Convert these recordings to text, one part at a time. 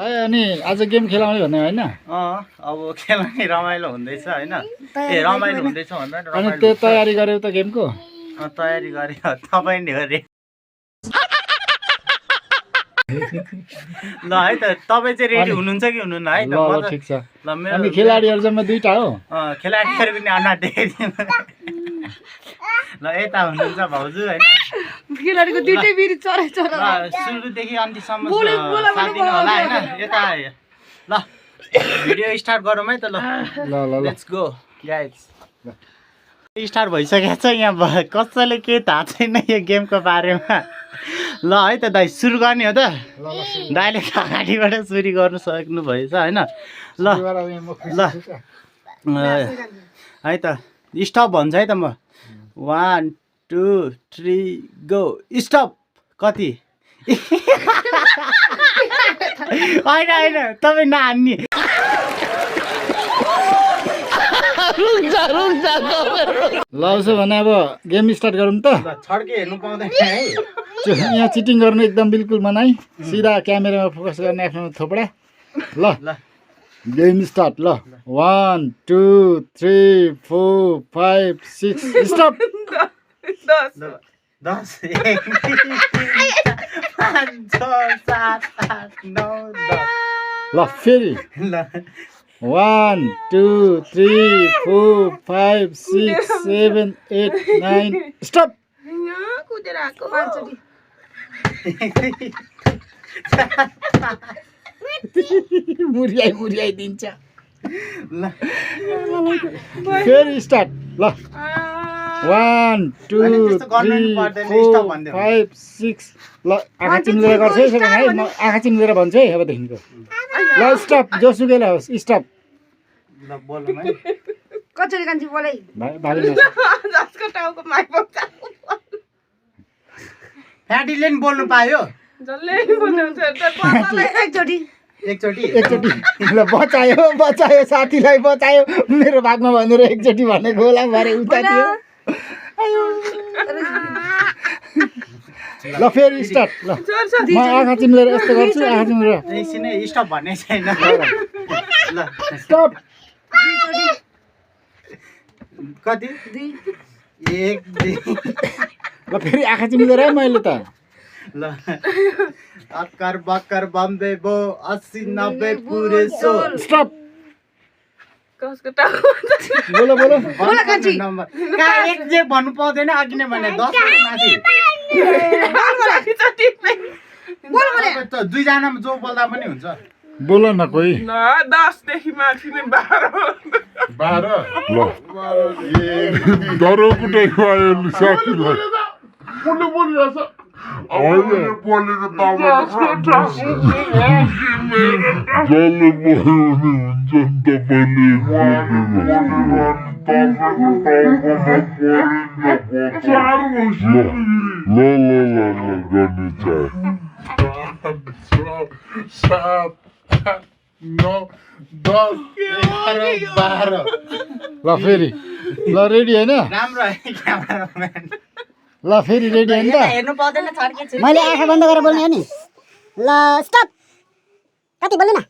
अनि आज गेम खेलाउने भन्ने होइन? अब खेलाउने रमाइलो हुँदैछ होइन। ए रमाइलो हुँदैछ भन्दा अनि त्यो तयारी गर्यौ त गेमको? तयारी गरे तपाईले गरे ल है त तपाईँ चाहिँ रेडी हुनुहुन्छ कि हुनुहुन्न है त? ल ठिक छ। अनि खेलाडीहरू जम्मा 2टा हो? खेलाडीहरू पनि अनुहार देखाइदिनु ल यता हुनुहुन्छ भाउजू होइन। खेलाडीको दुईटै बिरी चरा चरा सुरुदेखि अन्तिमसम्म साथ दिनु होला होइन। यता ल भिडियो स्टार्ट गरौँ है त। ल ल ल लेट्स गो गाइज। स्टार्ट भइसकेको छ। यहाँ कसैले केही थाहा छैन यो गेमको बारेमा। ल है त दाइ सुरु गर्ने हो त? दाइले अगाडिबाट सुरु गर्नु सक्नु भएछ होइन। ल ल है त स्टप भन्छ है त म। 1 2 3 गो स्टप। कति होइन होइन तपाईँ नहान्ने। ल उसो भने अब गेम स्टार्ट गरौँ त। छड्के हेर्नु पाउँदैन है। यहाँ चिटिङ गर्नु एकदम बिल्कुल मनाइ। सिधा क्यामेरामा फोकस गर्ने आफ्नो थोपडा। ल गेम स्टार्ट। ल 1 2 3 4 5 6 स्टप। 10 1 2 3 4 5 6 7 8 9 10। ल फेरि ल 1 2 3 4 5 6 7 8 9 स्टप। कुदेर आएको पाँचचोटि मुर्याइ दिन्छ। ल फेरि स्टार्ट। ल 1 2 3 4 5 6। ल आँखा चिम्लेर गर्छ है सबैले है। म आँखा चिम्लेर भन्छु है अबदेखिको। ल स्टप। जोसुकैलाई होस् स्टप। ल बोलौँ है। कचोरी कान्छी बोलै भाइ जसको टाउको माइ पर्छ फ्याटीले नि बोल्नु पायो। जसले बोल्नुहुन्छ एकचोटि एकचोटि ल बचायो साथीलाई बचायो। मेरो भागमा भनेर एकचोटि भनेको होला भरे उता थियो। ल फेरि स्टार्ट। ल म आँखा चिम्लेर यस्तो गर्छु। आँखा चिम्लेर एकछिन स्टप भन्ने छैन। ल स्टप। कति 1 2। ल फेरि आँखा चिम्लेर है मैले त। ल अक्कर बक्कर बम्बे बो 80 90 पुरे 100 स्टप। कसको टाउको बोलो नम्बर कहाँ एक जे भन्नु पाउँदैन। अघि नै भने 10 माथि दुईजनामा जो बोल्दा पनि हुन्छ। बोल न कोही। 10 देखि माथि नै 12 ल डरो कुटेको आयो साथीलाई अहिले बोलेको जसले भयो भने हुन्छ नि तपाईँले ल फेरि ल रेडी होइन? राम्रो है क्यामेराम्यान। ल फेरि रेडी होइन त? हेर्नु पाउँदैन छड्के छु। मैले आँखा बन्द गरेर बोल्ने हो नि। ल स्टप। कति बोल्नु न।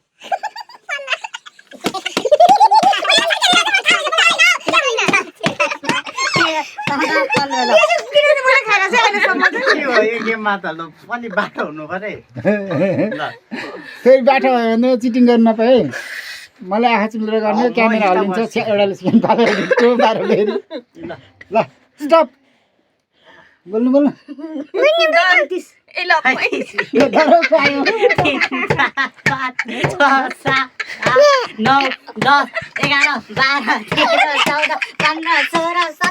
यो गेममा त ल पनि बाटो हुनु पर्यो ल। फेरि बाटो भयो भने चिटिङ गर्नु नपाए। मलाई आँखा चिम्लेर गर्ने क्यामेरा हालिदिन्छ। एउटाले स्क्यान पारेर भिडियो पारेर फेरि। ल स्टप। बोल्नु 35 ए ल 9 10 11 12 13 14 15 16 17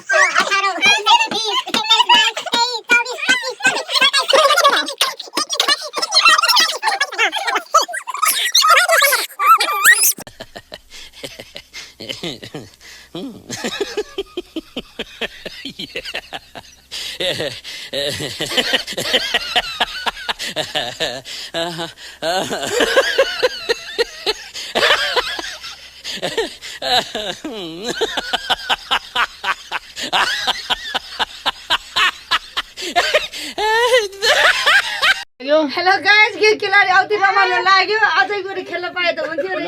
हेलो गाइस के खेलाडी आउति रमाइलो लाग्यो अझै गरी खेल्न पाए त हुन्थ्यो नि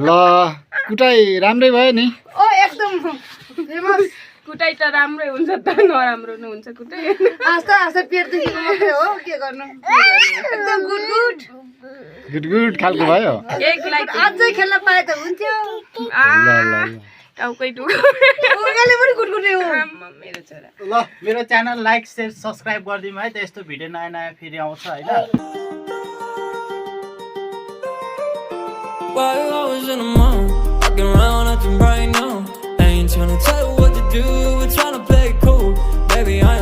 ल कुटाइ राम्रै भयो नि ओ एकदम फेमस कुटाइ त राम्रै हुन्छ त नराम्रो हुन्छ कुटाइ आस्ता आस्ता पेट दुखेको मात्रै हो के गर्नु एकदम गुड गुड गुड गुड खालको भयो एक लाइक अझै खेल्न पाए त हुन्थ्यो टाउकै टुक्यो उनीहरूले पनि गुडगुडे हो मेरो छोरा ल मेरो च्यानल लाइक सेयर सब्सक्राइब गरिदिनु है त यस्तो भिडियो नयाँ नयाँ फेरि आउँछ होइन Why you always in the mood? Walking around acting right now. I ain't tryna tell you what to do, we're tryna play it cool. Baby, I